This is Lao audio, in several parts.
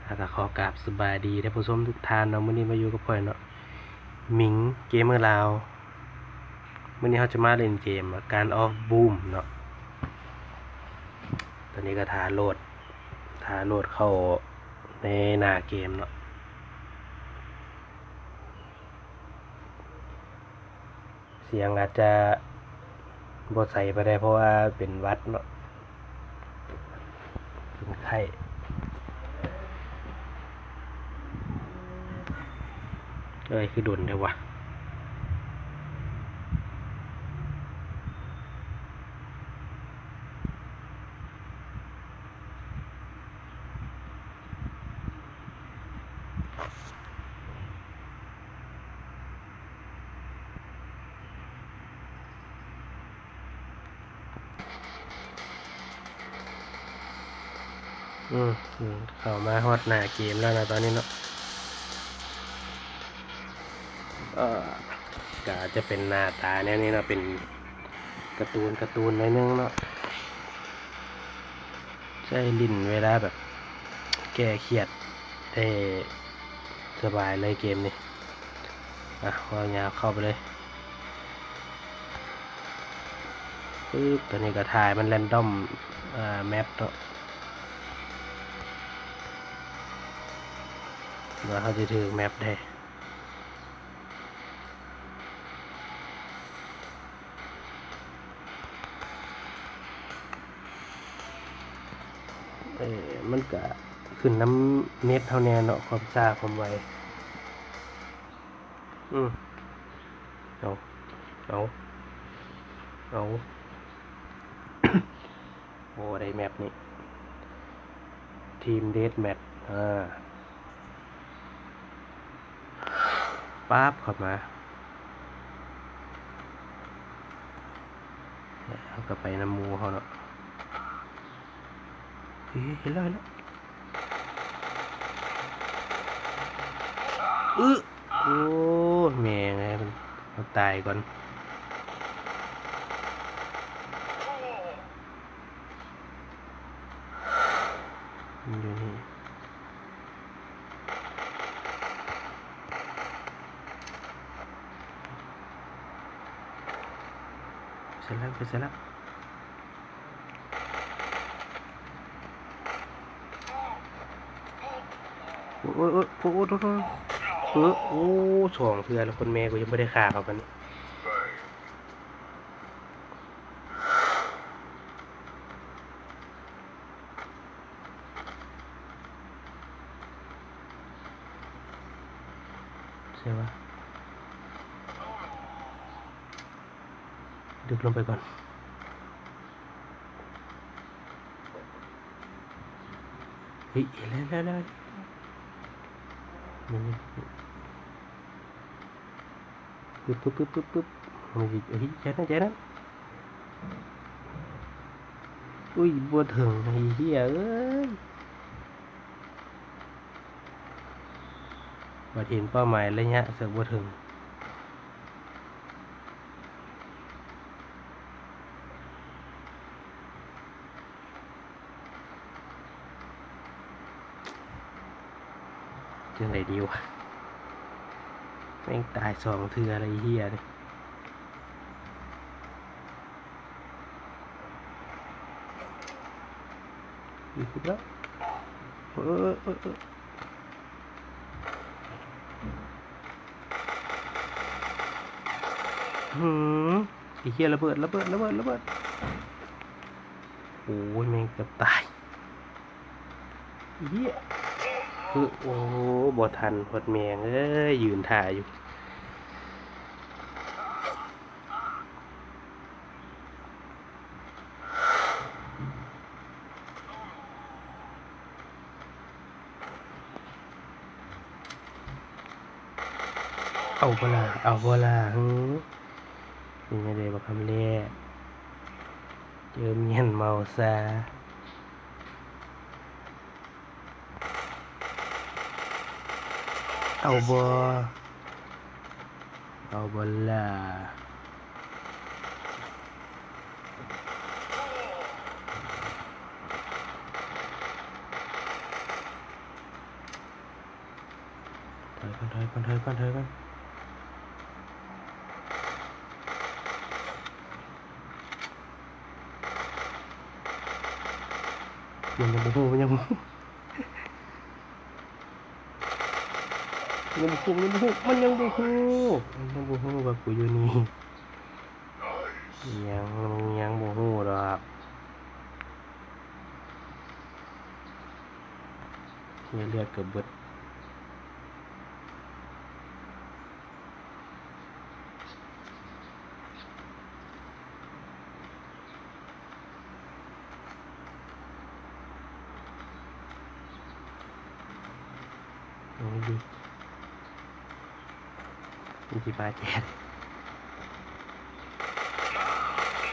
ແລ້ວກໍຂໍກາບສະບາຍດີທ່ານຜູ້ຊົມທຸກທ່ານເນາະ, ມື້ນີ້ມາຢູ່ກັບຂ້ອຍເນາະ ມິງເກມເມີລາວ. ມື້ນີ້ເຮົາຈະມາຫຼິ້ນເກມການອອກບູມເນາະ. ຕອນນີ້ກໍຖ້າໂຫຼດ ຖ້າໂຫຼດເຂົ້າໃນໜ້າເກມເນາະ. ສຽງອາດຈະບໍ່ໃສປານໃດ ເພາະວ່າເປັນຫວັດເນາະ ເປັນໄຂ້. ເອີຍ ຄືດົນແທ້ວະ. ອືມ ເຂົ້າມາຮອດໜ້າເກມແລ້ວນະຕອນນີ້ເນາະ. ເອີ ກໍອາດຈະເປັນໜ້າຕາແນວນີ້ເນາະ ເປັນກາຕູນ ກາຕູນໜ້ອຍໜຶ່ງເນາະ. ໃຊ້ຫຼິ້ນເວລາແບບແກ້ຄຽດໄດ້ສະບາຍເລີຍເກມນີ້. ອ່ະ ເວົ້າຍາວເຂົ້າໄປເລີຍ. ປຶບ ຕອນນີ້ກໍຖ່າຍມັນແຣນດອມ ເອີ ແມັບເນາະ ວ່າເຮົາຊິຖືກແມັບໃດ. ເອີ ມັນກະຂຶ້ນນຳເນັດເຮົາແດ່ເນາະ ຄວາມຊ້າຄວາມໄວ. ອືມ ເອົາ ເອົາ ເອົາ ໂອ້ ໄດ້ແມັບນີ້ ທີມເດດແມັດ ອ່າ. ປັບເຂົ້າມາ ເຮົາກໍໄປນຳໝູ່ເຮົາເນາະ. ເອີ ເຫັນແລ້ວ ເຫັນແລ້ວ ອື ໂອ້ ແມ່ງເອີຍ ມັນ ມັນຕາຍກ່ອນ. ມັນຢູ່ນີ້ ໄປໃສລະ ໄປໃສລະ. ໂອ້ຍ ໂອ້ຍ ໂອ້ຍ ໂອ້ຍ ໂອ້ຍ ໂອ້ຍ ໂອ້ຍ ໂອ້ຍ ສອງເທື່ອແລ້ວ ຄົນແມ່ກູຍັງບໍ່ໄດ້ຂ້າເຂົາປານນີ້. ໃຊ່ວະ ດຶກລົງໄປກ່ອນ. ເຮີ້ຍ ເຫັນແລ້ວ ເຫັນແລ້ວ ເຫັນແລ້ວ. ປຶບ ປຶບ ປຶບ ປຶບ ປຶບ ເຮີ້ຍ ເຮີ້ຍ ໃຈນັ້ນ ໃຈນັ້ນ. ອຸ້ຍ ບໍ່ເຖິງ ໄອ້ເຫ້ຍເອີຍ. ບັດເຫັນເປົ້າໝາຍໄລຍະເສີບບໍ່ເຖິງ. ຈັ່ງໃດດີວະ? ແມ່ງຕາຍສອງເທື່ອແລ້ວ ໄອ້ເຫ້ຍນີ້. ເອີ ເອີ ເອີ ເອີ. ຫືມ ໄອ້ເຫ້ຍ ລະເບີດ ລະເບີດ ລະເບີດ ລະເບີດ. ໂອ້ຍ ແມ່ງເກືອບຕາຍ ເຫ້ຍ. ເອີ ໂອ້ ບໍ່ທັນ ໂພດແມ່ງເອີຍ ຢືນຖ້າຢູ່. ເອົາບໍ່ລະ ເອົາບໍ່ລະ ຫື ເປັນຈັ່ງໃດບັກຄຳແລ້ ເຈີມຽນເມົາຊາ. ເອົາບໍ່ ເອົາບໍ່ລະ? ກ່ອນ ຖອຍກ່ອນ ຖອຍກ່ອນ ຖອຍກ່ອນ. ມັນຍັງບໍ່ຮູ້ ມັນຍັງບໍ່ຮູ້ ມັນຍັງບໍ່ຮູ້ ມັນຍັງບໍ່ຮູ້ ມັນຍັງບໍ່ຮູ້ວ່າກູຢູ່ນີ້. ຍັງ ຍັງບໍ່ຮູ້ດອກ. ເຫື່ອເລືອດກໍເບິດ. ໂອ້ຍ ມັນຊິປາແຈກ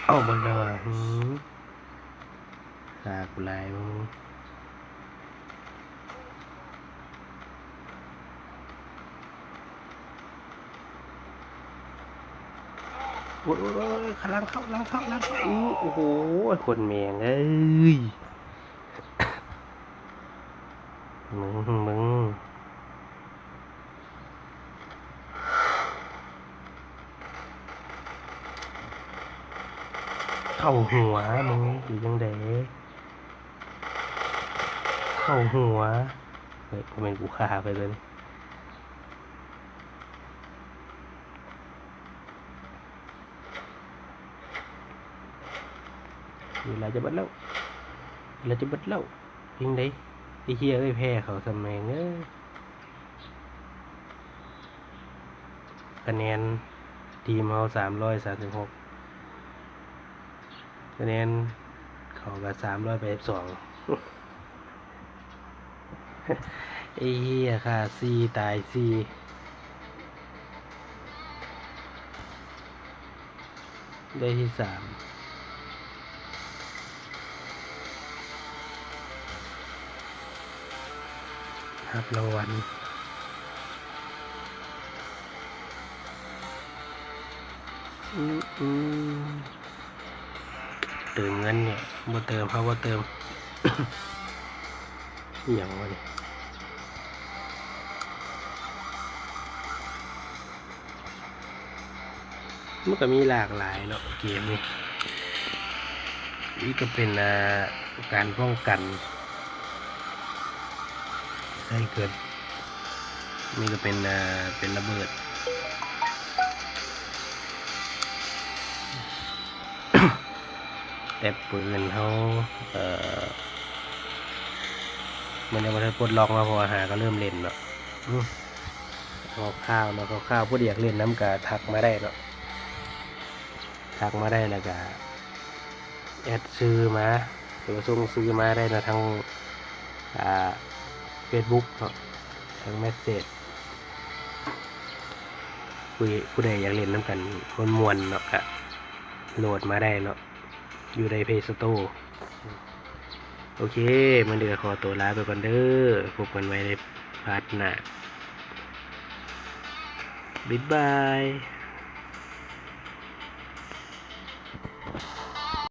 ເອົາບໍ່ລະຫື. ຂ້າກູຫຼາຍມຶງ. ໂອ້ຍ ໂອ້ຍ ໂອ້ຍ ຂ້າງຫຼັງເຂົ້າ ຫຼັງເຂົ້າ ຫຼັງເຂົ້າ. ໂອ້ໂຫ ຄົນແມ່ງເອີຍ ມຶງ ມຶງ. ເຂົ້າຫົວ ມຶງເປັນຈັ່ງໃດ? ເຂົ້າຫົວ. ເຮີ້ຍ ບໍ່ແມ່ນກູຂ້າໄປເລີຍ. ເວລາຈະເບິດແລ້ວ ເວລາຈະເບິດແລ້ວ. ເປັນຈັ່ງໃດ? ໄອ້ເຫ້ຍເອີຍ ແພ້ເຂົາຊະແມ່ງເອີຍ. ຄະແນນທີມເຮົາສາມຮ້ອຍສາມສິບຫົກ ຄະແນນເຂົາກໍສາມຮ້ອຍແປດສິບສອງ. ໄອ້ເຫ້ຍ ຂ້າສີ່ ຕາຍສີ່. ໄດ້ທີສາມ ຮັບລາງວັນ. ອື ອື ເຕີມເງິນນີ້ ບໍ່ເຕີມ ເຮົາບໍ່ເຕີມ. ອີ່ຫຍັງວະນີ້? ມັນກໍມີຫຼາກຫຼາຍເນາະເກມນີ້. ນີ້ກໍເປັນ ອ່າ ການປ້ອງກັນ ໃສ່ເກີນ. ນີ້ກໍເປັນ ອ່າ ເປັນລະເບີດ. ແອັບອື່ນເຮົາ ເອີ ມັນຍັງບໍ່ທັນປົດລັອກເນາະ ເພາະວ່າຫາກໍເລີ່ມຫຼິ້ນເນາະ. ອື ຄາວໆເນາະ ຄາວໆ ຜູ້ໃດຢາກຫຼິ້ນນຳກໍທັກມາໄດ້ເນາະ ທັກມາໄດ້ ແລ້ວກໍແອັດຊື່ມາ ຫຼືວ່າສົ່ງຊື່ມາໄດ້ເນາະ ທາງ ອ່າ ເຟສບຸກເນາະ ທາງແມັດເສດ. ຜູ້ ຜູ້ໃດຢາກຫຼິ້ນນຳກັນມ່ວນໆເນາະ ກະໂຫຼດມາໄດ້ເນາະ ຢູ່ໃນເພລສະໂຕ. ໂອເຄ ມື້ນີ້ກໍຂໍຕົວລາໄປກ່ອນເດີ ພົບກັນໃໝ່ໃນພາດໜ້າ. ບາຍບາຍ.